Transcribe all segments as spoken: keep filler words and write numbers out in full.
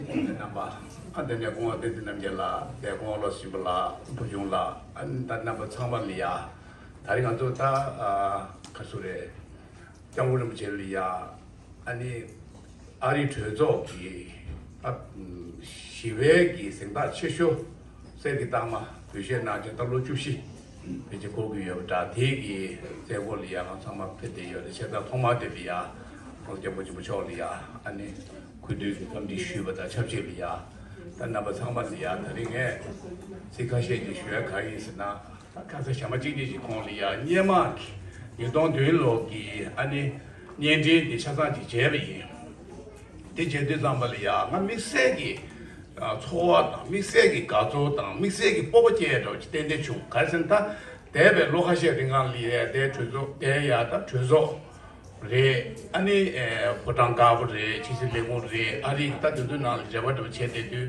རྣམ་པ། ཨ་འདི་ནས་སྐུ་ངོ་བསྟན་འཛིན་རྣམ་རྒྱལ་ལགས། དེ་སྐུ་ངོ་བློ་བཟང་སྲིན་པོ་ལགས། བུ་ཆུང་ལགས། ཨ་ནི་ད་རྣམ་པ་ཚང་མ་ལ་ཡ། ད་རིང་ང་ཚོ་ད་ཨ་ག་སུ་རེད། སྐྱབས་མགོན་རིན་པོ་ཆེ་ལ་ཡ། ཨ་ནི་ཨ་རིའི་གྲོས་ཚོགས་ཀྱི་ཨ་ཞི་བའི་གི་གཟེངས་རྟགས་ཆེ་ཤོས་གསེར་གྱི་རྟགས་མ་འབུལ་བཞེས་གནང་བྱས་ད་ལོ་བཅུ་བཞི་ཕལ་ཆེར་འཁོར་གྱི་ཡོད་པ་འདྲ། དེ་གི་མཛད་སྒོ་ལ་ཡ་ང་ཚང་མ་ཕེབས་བསྡད་ཡོད་རེད། བྱས་ཙང་ཐོག་མར་དེ་ལ་ཡ་ང་ཚོ་སྐྱབས་མགོན་ཆེན་པོ་མཆོག་ལ་ཡ་ཨ་ནི་གུས་འདུད་ཀྱི་འཚམས་འདྲི་ཞུས་པ་དང་ཆབས་ཅིག་ལ་ཡ། ད་རྣམ་པ་ཚང་མ་ལ་ཡ་ད་རིང་ངས་ཚིག་ཁ་ཤས་ཅིག་ཞུ་ཡ་གང་ཡིན་ཟེར་ན། ད་ཁ་སང་ཞག་མ་གཅིག་གཉིས་ཀྱི་གོང་ལ་ཡ་སྔོན་མ་གི་ཉིས་སྟོང་བདུན་ལོ་གི་ཨ་ནི་བརྙན་འཕྲིན་འདི་ཆ་ཚང་ཅིག་མཇལ་བ་ཡིན། དེ་མཇལ་དུས་ཙམ་པ་ལ་ཡ་ང་དམིགས་བསལ་གྱི་ཨ་ཚོར་བ་དང་དམིགས་བསལ་གྱི་དགའ་ཚོར་དང་དམིགས་བསལ་གྱི་སྤོབས་པ་སྐྱེ་ཡ་འདྲ་བོ་ཅིག་ཏན་ཏན་བྱུང་། ག་རེ་ཟེར་ན་ད་འདས་པའི་ལོ་ཁ་ཤས་རིང་ལ་ཡ་དེ་གྲོས་ཚོགས་དེ་ཡ་ད་གྲོས་ཚོགས་རེད། ཨ་ནི་ཨེ་ཕོ་བྲང་དཀར་པོ་རེད། ཕྱི་སྲིད་ལས་ཁུངས་རེད། ཨ་རི་ད་དེ་ཚོའི་ནང་ལ་འབྲེལ་བ་འདྲ་བོ་བྱས་བསྡད་དུས་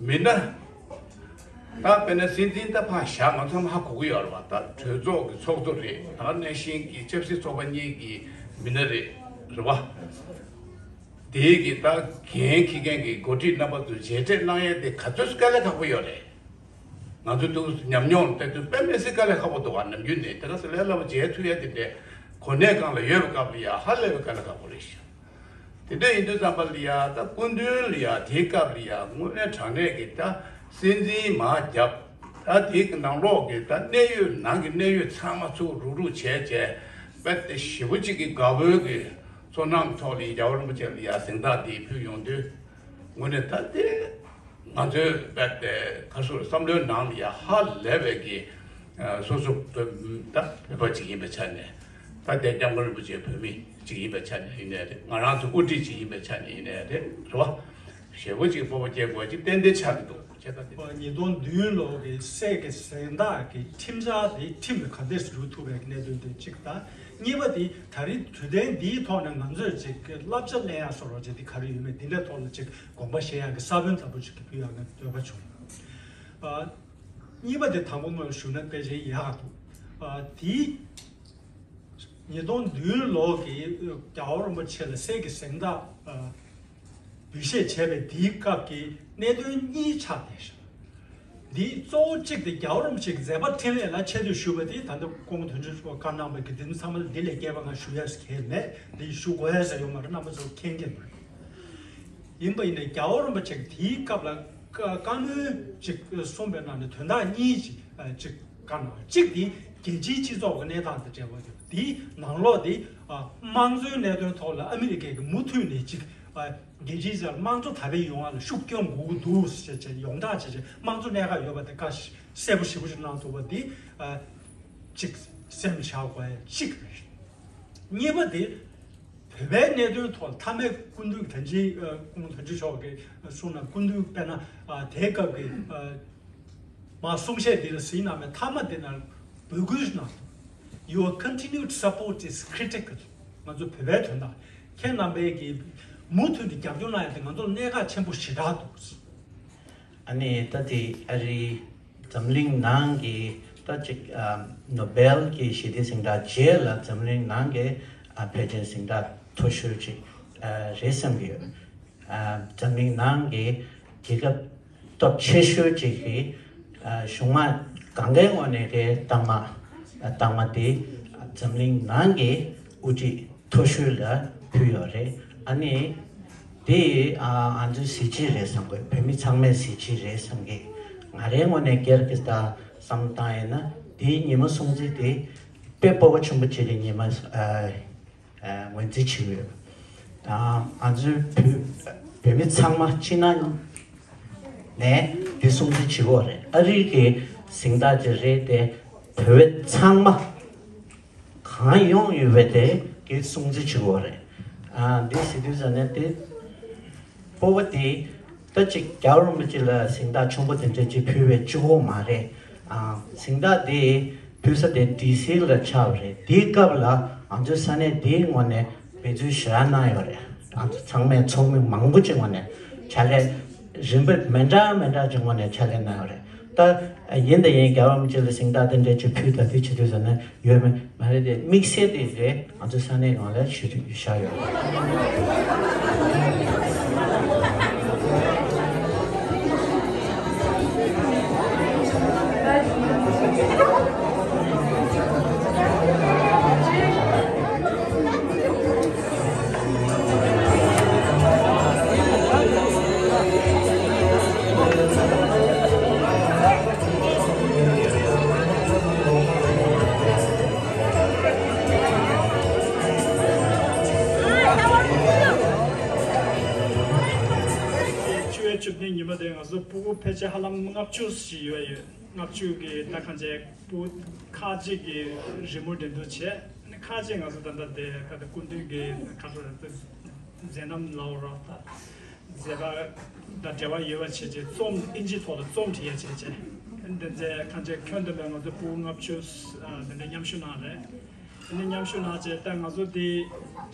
མི་སྣ། ད་དཔེར་ན་སྲིད་འཛིན་ད་ཕར་བཞག་ང་ཚང་མ་ཧ་གོ་གི་ཡོད་རེད་བ། ད་གྲོས་ཚོགས་ཀྱི་ཚོགས་གཙོ་རེད། ད་ག་ནང་བཞིན་གྱི་ཆབ་སྲིད་ཚོགས་པ་གཉིས་ཀྱི་མི་སྣ་རེད། རེད་བ། དེའི་གི་ད་འགན་འཁྱེར་མཁན་གྱི་འགོ་ཁྲིད་རྣམ་པ་ཚོ་མཇལ་འཕྲད་གནང་ཡས་དེ་ག་ཚོད་དཀའ་ལས་ཁག་པོ་ཡོད་རེད། ང་ཚོ་ཏོག་ཙམ་ཉམས་མྱོང་ལ་ལྟ་དུས་དཔེ་མི་སྲིད་དཀའ་ལས་ཁག་པོ་འདུག་ག་ནམ་རྒྱུན་ནས་དེ་ག་ཚོད་ལས་སླ་པོ་མཇལ་ཐུབ་ཡ་དེ་འདྲའི་གོ་གནས་སྒང་ལ་ཡོད་པའི་སྐབས་ལ་ཡ་ཧ་ལས་པའི་དཀའ་ལས་ཁག་པོ་རེད་ཤག་དེ་འདྲ་ཡིན་དུས་ཙམ་པ་ལ་ཡ་ད་སྐུ་མདུན་ལ་ཡ་དེའི་སྐབས་ལ་ཡ་དངོས་གནས་དྲང་གནས་ཀྱི་ད་སྲིད་འཛིན་མར་བརྒྱབ། ད་དེའི་ནང་ལོགས་ཀྱི་ད་གནད་ཡོད་ནང་གི་གནད་ཡོད་ཚང་མ་ཚུར་རུག་རུག་བྱས་བྱས་རྦད་དེ་ཞེ་པོ་ཅིག་གི་དགའ་པོའི་གི་ཚོར་སྣང་ཐོག་ལ་ཡ་རྒྱལ་བ་རིན་པོ་ཆེ་ལ་ཡ་གཟེངས་རྟགས་དེ་ཕུལ་ཡོང་དུས་དངོས་གནས་ད་དེ། ང་ཚོའི་རྦད་དེ་ག་སོ་བསམ་བློའི་ནང་ལ་ཡ་ཧ་ལས་པའི་གི་ཨ་སོ་སོ་བོད་ད་བོད་པ་ཅིག་ཡིན་པའི་ཆ་ནས། ད་དེ་སྐྱབས་མགོན་རིན་པོ་ཆེ་བོད་མི་ཅིག་ཡིན་པའི་ཆ་ནས་ཡིན་ནའི་རེད། ང་རང་ཚོ་དབུ་ཁྲིད་ཅིག་ཡིན་པའི་ཆ་ནས་ཡིན་ནའི་རེད། རེད་བ། ཞེ་པོ་ཅིག་སྤོབས་པ་སྐྱེ་དགོས་ཅིག་ཏན་ཏན་ཆགས་ཀྱི་འདུག་བྱས་ཙང་དེ། ཉིས་སྟོང་བདུན་ལོ་གི་གསེར་གྱི་གཟེངས་རྟགས་ཀྱི་ཁྲིམས་འཆར་དེ་ཁྲིམས་ལ་ག་འདྲས་སུ་འགྲོ་ཐུབ་པའི་གནད་དོན་དེ་གཅིག་དང་། གཉིས་པ་དེ་ད་རེས་དུས་སྟོན་འདིའི་ཐོག་ནས་ང་ཚོས་ཅིག་བསླབ་བྱ་ལེན་ཡག་བཟོ་འདྲ་ཅིག་དེ་ག་རེ་ཡོད་མེད་དེ་འདྲའི་ཐོག་ལ་ཅིག་དགོངས་པ་བཞེས་ཡག་གི་ས་བོན་ལྟ་བུ་ཅིག་གི་ཕུལ་ཡག་གི་འདོད་པ་བྱུང་། ཨ། གཉིས་པ་དེ་དང་པོ་ངོས་ཞུ་ན་དཔེ་ཆེན་ཡག་འདུག་ཨ། དེའི་ཉིས་སྟོང་བདུན་ལོ་གི་རྒྱལ་བ་རིན་པོ་ཆེ་ལ་གསེར་གྱི་གཟེངས་རྟགས་ཨ། འབུལ་བཞེས་བྱས་པའི་དེའི་སྐབས་ཀྱི་གནད་དོན་གཉིས་ཆགས་བསྡད་ཤག་འདིའི་གཙོ་བོ་གཅིག་དེ་རྒྱལ་བ་རིན་པོ་ཆེ་གི་མཛད་པ་འཕྲིན་ལས་ལ་ཆེ་བསྟོད་ཞུ་བ་དེ་ད་ལྟ་སྐུ་ངོ་དོན་གཅོད་མཆོག་བཀའ་གནང་བའི་གི་དེ་ཚོ་ཚང་མ་ལ་འདི་ལས་བརྒལ་བ་ང་ཞུ་ཡ་ཟེར་གྱི་མེད། འདི་ཞུ་དགོས་ཡ་ཟེར་ཡོད་མ་རེད། རྣམ་པ་ཚོ་མཁྱེན་གྱི་རེད། ཡིན་པ་ཡིན་ནའི་རྒྱལ་བ་རིན་པོ་ཆེ་གིས་དེའི་སྐབས་ལ་བཀའ་བཀའ་མོལ་ཅིག་གསུངས་པའི་ནང་ནས་དོན་དག་གཉིས་ཅིག་ཅིག་བཀའ་གནང་། གཅིག་དེ་རྒྱལ་སྤྱིའི་སྤྱི་ཚོགས་ཀྱི་གནས་སྟངས་དང་འབྲེལ་བ་ཡོད། དེའི་ནང་ལོགས་དེ་དམངས་གཙོའི་གནད་དོན་ཐོག་ལ་ཨ་མི་རི་ཀས་ཀྱི་མུ་མཐུད་ནས་ཅིག་རྒྱལ་སྤྱིའི་ཆ་ལ་དམངས་གཙོ་དར་སྤེལ་ཡོང་བ་ལ་ཤུགས་སྐྱོན་དགོས་ཀྱི་འདུག་ཟེར་བྱས་ཡོངས་གྲགས་བྱས་བྱས་དམངས་གཙོ་གནད་འགག་ཡོད་པ་དེ་བཀའ་གསལ་པོ་ཞེ་པོ་ཅིག་གནང་ཐུབ་པ་འདི་ཅིག་སེམས་ལ་བཞག་དགོས་ཡ་གཅིག་རེད། གཉིས་པ་དེ་བོད་པའི་གནད་དོན་ཐོག་མཐའ་མའི་སྐུ་མདུན་དོན་གཅིག་སྐུ་ངོ་དོན་གཅིག་མཆོག་གིས་གསུངས་ན་སྐུ་མདུན་དཔེར་ན་དེའི་སྐབས་ཀྱི་མ་གསུང་བཤད་འདི་ལ་གཟིགས་གནང་བའི་མཐའ་མ་དེ་ན་འབོད་སྐུལ་གནང་འདུག Your continued support is critical. ང་ཚོ་བོད་པའི་དོན་དག་ཁྱེད་རྣམ་པས་ཀྱི་མུ་མཐུད་དུ་རྒྱབ་སྐྱོར་གནང་ཡ་དེ་ང་ཚོ་ལ་གནད་འགག་ཆེན་པོ་ཞེ་དྲག་འདུག་ཨ་ནི་ད་དེ་ཨ་རི་འཛམ་གླིང་ནང་གི་ད་ཅིག་ཨ་ནོ་བེལ་གྱི་ཞི་བདེའི་གཟེངས་རྟགས་རྗེས་ལ་འཛམ་གླིང་ནང་གི་ ཕལ་ཆེར་གཟེངས་རྟགས་མཐོ་ཤོས་ཅིག་རེད་བསམ་གྱི་ཡོད། འཛམ་གླིང་ནང་གི་རྒྱལ་ཁབ་སྟོབས་ཆེ་ཤོས་ཅིག་གི་གཞུང་དམངས་གང་གའི་ངོས་ནས་གི་རྟགས་མ་རྟགས་མ་དེ་འཛམ་གླིང་ནང་གི་དབུ་ཁྲིད་མཐོ་ཤོས་ལ་ཕུལ་ཡོད་རེད། ཨ་ནི་དེ་ཨ་ང་ཚོའི་གཟི་བརྗིད་རེད་བསམ་གི། བོད་མི་ཚང་མའི་གཟི་བརྗིད་རེད་བསམ་གི། ང་རའི་ངོས་ནས་སྒེར་གྱི་ད་བསམ་བློ་བཏང་ཡིན་ན་དེའི་ཉི་མ་སྲུང་བརྩི་དེ་དཔེ་སྤོབས་པ་ཆེན་པོ་ཅིག་གི་ཉི་མ་ཨ་ངོས་འཛིན་བྱེད་ཀྱི་ཡོད། ང་ཚོའི་བོད་བོད་མི་ཚང་མ་སྤྱི་ནང་ནས་འདི་སྲུང་བརྩི་བྱེད་དགོས་རེད། ཨ་རིའི་གི་གཟེངས་རྟགས་ཅིག་རེད་དེ། བོད་པ་ཚང་མ་གང་ཡོང་ཡོད་པ་དེ་གི་སྲུང་བརྩི་བྱེད་དགོས་རེད། ཨ་འདི་ཟེར་དུས་ཙམ་ནས་དེ་སྤོབས་པ་དེ་ད་ཅིག་རྒྱལ་བ་རིན་པོ་ཆེ་ལ་གཟེངས་རྟགས་ཆེན་པོ་དེ་འདྲ་ཅིག་ཕུལ་བའི་གཅིག་པོ་མ་རེད། ཨ་གཟེངས་རྟགས་དེ་ཕུལ་ས་དེ་ཌི་སི་ལ་ཆགས་པ་རེད། དེའི་སྐབས་ལ་ང་ཚོའི་ས་གནས་དེའི་ངོས་ནས་འབད་བརྩོན་ཞེ་དྲག་གནང་ཡོད་རེད། ང་ཚོ་ཚང་མས་ཚོགས་མི་མང་པོ་ཅིག་ངོས་ནས་ཕྱག་ལས་རིམ་པ་མི་འདྲ་མི་འདྲ་ཅིག་ངོས་ནས་ཕྱག་ལས་གནང་ཡོད་རེད། ད་ཡིན་དང་ཡིན་རྒྱལ་བ་རིན་པོ་ཆེ་ལ་གཟེངས་རྟགས་དེ་འདྲ་ཅིག་ཕུལ། ད་དེ་བྱེད་དུས་ཙམ་ནས་ཡོད་མེད་མ་རེད་དེ། དམིགས་བསལ་དེ་རེད། ང་ཚོ་ས་གནས་ནང་ལ་ཞུ་དུས་བཞག་ཡོད། བཅུ་བའི་བཅུ་བདུན་ཉི་མ་དེ་ང་ཚོ་སྤུ་གུ་ཕལ་ཆེར་ཧ་ལམ་ལྔ་བཅུ་ཞིག་ཡོད་ཡོད། ལྔ་བཅུ་གི་ད་གང་བྱས་སྤུ་གུ་ཁག་ཅིག་གི་རི་མོ་འགྲན་བསྡུར་བྱས། ཁག་ཅིག་ང་ཚོ་ད་ལྟ་དེ་ག་ད་སྐུ་མདུན་གྱི་ཁ་ཐོག་ལ་མཛད་རྣམ་ལབ་རོགས། ད་མཛད་པ་དང་འབྲེལ་བ་ཡོད་པ་བྱས་རྗེས་རྩོམ་ཨིན་ཇི་ཐོག་ལ་རྩོམ་བྲིས་ཡ་བྱས་རྗེས་འདི་མཛད། གང་བྱས་ཁྱོན་བསྡོམས་པའི་ང་ཚོ་སྤུ་གུ་ལྔ་བཅུ་ཨ་འདི་འདྲ་མཉམ་ཞུགས་གནང་རེད། དེ་ནས་མཉམ་ཞུགས་གནང་རྗེས་ད་ང་ཚོ་འདི་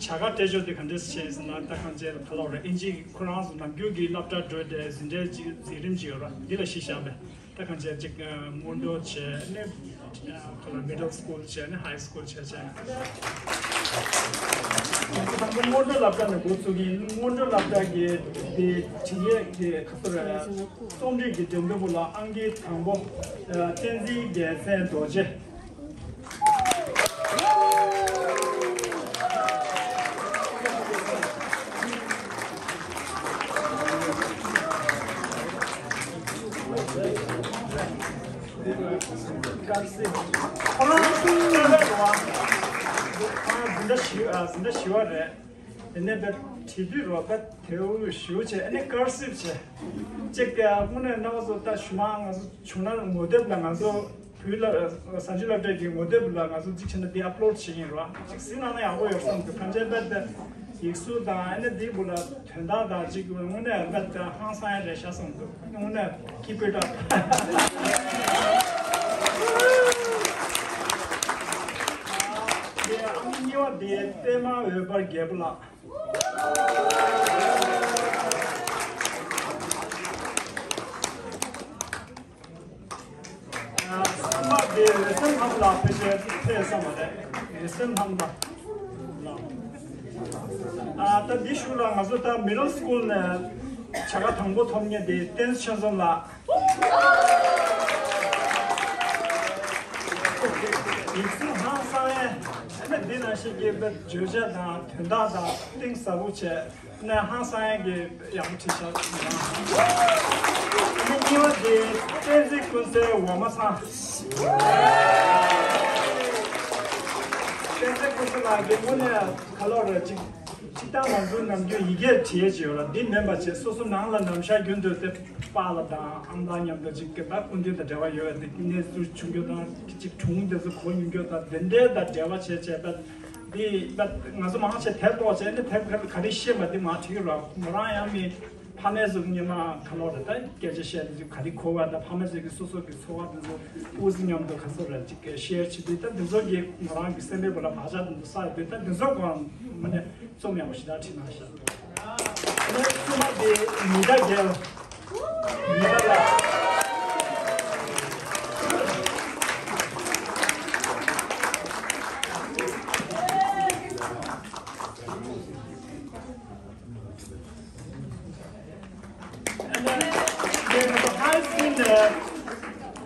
བྱ་དགའ་སྤྲད་ཕྱོགས་དེ་ག་འདྲས་བྱས་ཟེར་ན། ད་གང་བྱས་ག་ལབ་རེད། ཨིན་ཇི་ཁོ་རང་ཚོ་ནམ་རྒྱུན་གྱི་སློབ་གྲྭ་འགྲོ་དེ་འཛིན་གྲྭའི་ཅིག་འཛིན་རིམ་ཅིག་ཡོད་ར། འདི་ལ་གཞི་བཞག་པས། ད་གང་བྱས་ཅིག་སྔོན་འགྲོ་བྱས་ནས་ཁོ་ལ་མི་ཌལ་སི་ཀུལ་བྱས་ནས་ཧའི་སི་ཀུལ་བྱས་བྱས། ང་ཚོ་དང་པོ་སྔོན་འགྲོ་སློབ་གྲྭ་ནས་འགོ་ཚུགས་ཀྱི་ཡིན། སྔོན་འགྲོ་སློབ་གྲྭ་གི་དེ་བྲིས་ཡས་ཀྱི་ག་ཚོད་རེད། རྩོམ་རིག་གི་འགྲན་བསྡུར་པོ་ལ་ཨང་ཀི་དང་པོ་བསྟན་འཛིན་རྒྱལ་མཚན་རྡོ་རྗེ། དཀར་སེར། ཁོ་རང་ཁོ་རང་འཛིན་གྲྭ་བཞི་པ། འཛིན་གྲྭ་བཞི་པ་རེད། དེ་ནས་བྲིས་དུས་རོགས་པ་དེའུ་ཞུ་བྱས་ཨ་ནི་དཀར་སེར་བྱས། གཅིག་གི་དངོས་གནས་རྣམ་པ་ཚོ་ད་ཞུ་མ་ང་ཚོ་བྱུང་ན་ངོ་དེབ་ལ་ང་ཚོ་བོད་ལ་གཟའ་མཇུག་སློབ་གྲྭ་གི་ངོ་དེབ་ལ་ང་ཚོ་གཅིག་བྱས་ན་དེ་ཨབ་ལོཌ་བྱེད་ཀྱི་ཡིན་རོགས། གཅིག་གཟིགས་གནང་ན་ཡག་པོ་ཡོད་བསམ་འདུག་གང་བྱས་པ་དེ་ཡིག་གཟུགས་དང་ཨ་ནི་དེའི་བུ་ལ་དོན་དག་དང་གཅིག་དངོས་གནས་རྦད་དེ་ཧང་སང་ཡ་རེད་ཤག་བསམ་འདུག་དངོས་གནས་keep it up། དེ་ཨ་མ་གཉིས་པ་དེ་པད་མ་འོད་འབར་རྒྱལ་པོ་ལགས། གསུམ་པ་དེ་འོད་ཟེར་ལྷམ་ལགས། ཕལ་ཆེར་ཕེབས་ས་མ་རེད། འོད་ཟེར་ལྷམ་ལགས། ཨ་ད་འདི་གཞུག་ལ་ང་ཚོ་ད་མི་ཌལ་སི་ཀུལ་ནས་བྱ་དགའ་དང་པོ་ཐོབ་མཁན་དེ་བསྟན་འཛིན་ཆོས་འཛོམས་ལགས། ཡིག་གཟུགས་ཧང་སང་ཡས། ཨ་ནི་འདི་ནང་བཞིན་གྱི་བརྗོད་བྱ་དང་དོན་དག་དང་གཏིང་ཟབ་པོ་བྱས། ནས་ཧང་སང་ཡས་ཀྱི་ཡག་པོ་བྲིས་ཤག་ཨ་ནི་གཉིས་པ་དེ་བསྟན་འཛིན་ཀུན་གསལ་འོ་མ་ཚང་། བསྟན་འཛིན་ཀུན་གསལ་ལགས་ཀྱིས་དངོས་གནས་ག་ལབ་རེད། ཅིག་སྤྱིར་བཏང་ང་ཚོ་ནམ་རྒྱུན་ཡི་གེར་བྲིས་ཡས་ཅིག་ཡོད་ར། འདི་མིན་པ་བྱས་སོ་སོ་ནང་ལ་ནམ་ཞག་རྒྱུན་དུ་དེ་པཱ་ལགས་དང་ཨ་མ་ལགས་མཉམ་དུ་ཅིག་གི་ད་སྐུ་མདུན་དང་འབྲེལ་བ་ཡོད་པ་དེ་གནས་ཚུལ་བྱུང་རྒྱུ་དང་ཅིག་སྒྲུང་དེ་ཚོ་གོ་མྱོང་རྒྱུ་དང་དེ་འདྲའི་དང་འབྲེལ་བ་བྱས་བྱས་པ། འདི་ང་ཚོ་མང་ཆེ་དེབ་ཀློག་བྱས་ནས་དེབ་ག་རེ་ཤེས་པ་འདི་མ་བྲིས་རོགས། མོ་རང་ཡང་མི་ཕ་མའི་གཟུགས་ཉི་མ་ག་ལོག་རེད། ད་སྐད་ཆ་བཤད་དུས་ག་རེ་གོ་བ་དང་ཕ་མའི་གཟུགས་ཀྱི་སོ་སོ་གི་འཚོ་བ་འདི་ཚོ་སྤུ་གུ་མཉམ་དུ་ག་ཚོད་རེད་ཅིག་ཤེར་བྱེད་དུས་ད་འདི་ཚོ་གི་མོ་རང་གི་སེམས་པའི་བུ་ལ་བག་ཆགས་འདི་ཚོ་བསགས་དུས་ད་འདི་ཚོ་གང་མ་ནས་རྩོམ་ཡག་པོ་ཞེ་དྲག་བྲིས་གནང་ཤག་ཨ་ནི་གསུམ་པ་དེ་ཉི་ཟླ་རྒྱལ། ཉི་ཟླ་ལགས།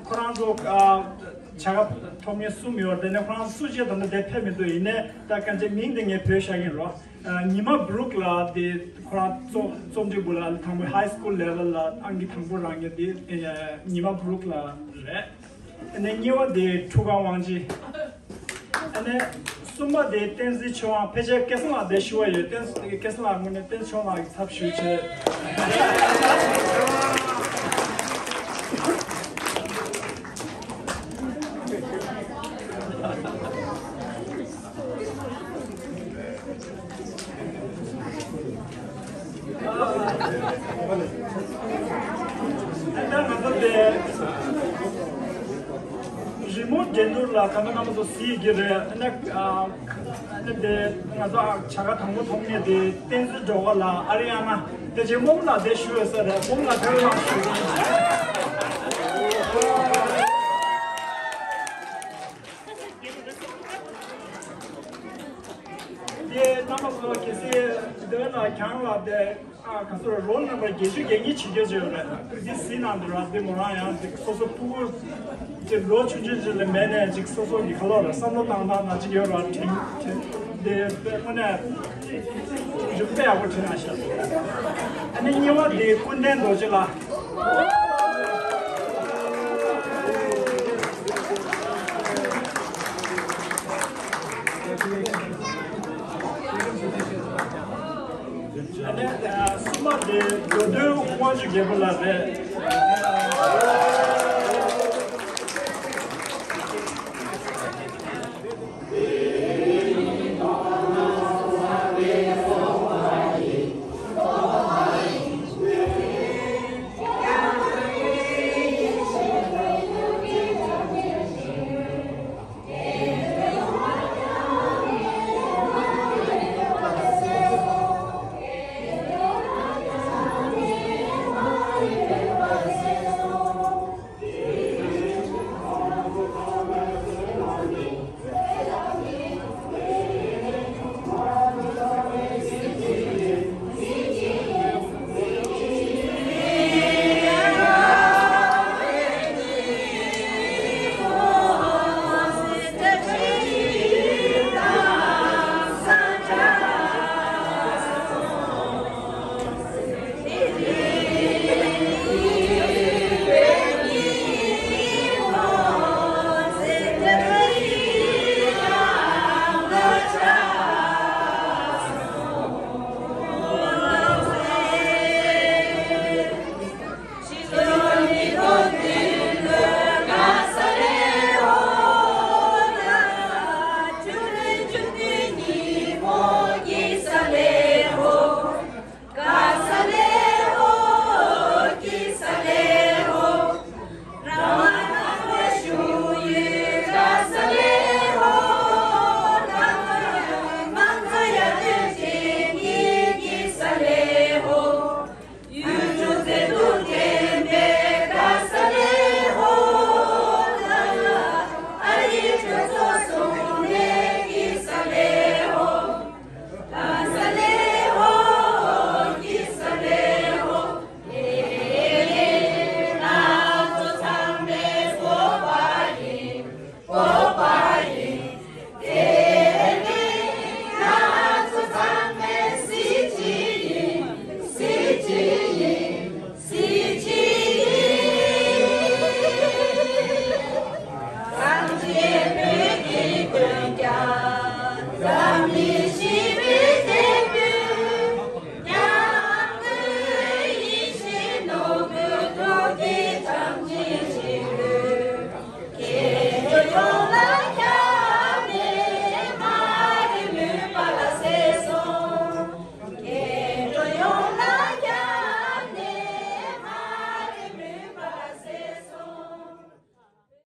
ཁོ་རང་ཚོ་ཨ་བྱ་དགའ་ཐོབ་མཁན་གསུམ་ཡོད། དེ་ནས་ཁོ་རང་སུ་གཅིག་ད་ལྟ་དེ་ཕེབས་མི་འདུག་ཡིན་ནའི་ད་གང་ཅི་མིང་དེ་ངས་བོས་བཞག་གིན་རོ། ཉི་མ་བྷ་རུག་ལགས་དེ་ཁོ་རང་རྩོམ་རྩོམ་སྒྲིག་པ་ལ་དང་པོ་ཧའི་སི་ཀུལ་ལེ་ཝལ་ལ་ཨང་ཀི་དང་པོ་རག་མཁན་དེ་ཉི་མ་བྷ་རུག་ལགས་རེད། ཨ་ནི་གཉིས་པ་དེ་ཁྲུ་གང་དབང་ཆེན། ཨ་ནི་གསུམ་པ་དེ་བསྟན་འཛིན་ཆོས་དབང་། ཕལ་ཆེར་སྐལ་བཟང་ལགས་དེ་ཞུ་བ་ཡོད། བསྟན་སྐལ་བཟང་ལགས་ངོས་ནས་བསྟན་འཛིན་ཆོས་དབང་ལགས་ཀྱི་ཚབ་ཞུས་བྱས། ད་ང་ཚོ་དེ་རི་མོ་འགྲན་བསྡུར་ལ་ད་ལྟ་རྣམ་པ་ཚོ་གཟིགས་ཀྱི་རེད། ཨ་ནི་ཨ་ནི་དེ་ང་ཚོ་བྱ་དགའ་དང་པོ་ཐོབ་མཁན་དེ་བསྟན་འཛིན་སྒྲོལ་དཀར་ལགས། ཨ་རི་ཡ་ན་དེ་རྗེས་རྨོ་མོ་ལགས་དེ་ཞུ་ཡོད་ས་རེད། རྨོ་མོ་ལགས་དེ་ལ་ཞུ་ཡིན། དེ་རྣམ་པ་ཚོ་གལ་སྲིད་དེ་ལ་གྱང་ལ་དེ་ཨ་ག་ཚོད་རོལ་ནམ་བར་བརྒྱད་ཅུ་གྱ་གཉིས་བྱེད་རྒྱུ་ཅིག་ཡོད་རེད། དེ་གཟིགས་གནང་འདུག་ར། དེ་མོ་རང་ཡང་དེ་སོ་སོ་ཕྲུ་གུ་དེ་ལོ་ཆུང་ཆུང་ཅིག་ལ་མེད་ནས་ཅིག་སོ་སོ་གི་ཁ་ལོ་ལ་བསམ་བློ་བཏང་སྟངས་ན་ཅིག་ཡོད་ར། དྲན་དྲན་དེ་དཔེ་དངོས་གནས་རིག་པ་དཔེ་ཡག་པོ་བྲིས་གནང་ཤག་ཨ་ནི་གཉིས་པ་དེ་ཀུན་ལྡན་རྡོ་རྗེ་ལགས། ཨ་ནི་གསུམ་པ་དེ་འགྲོ་དོན་དབང་ཕྱུག་རྒྱལ་པོ་ལགས་རེད།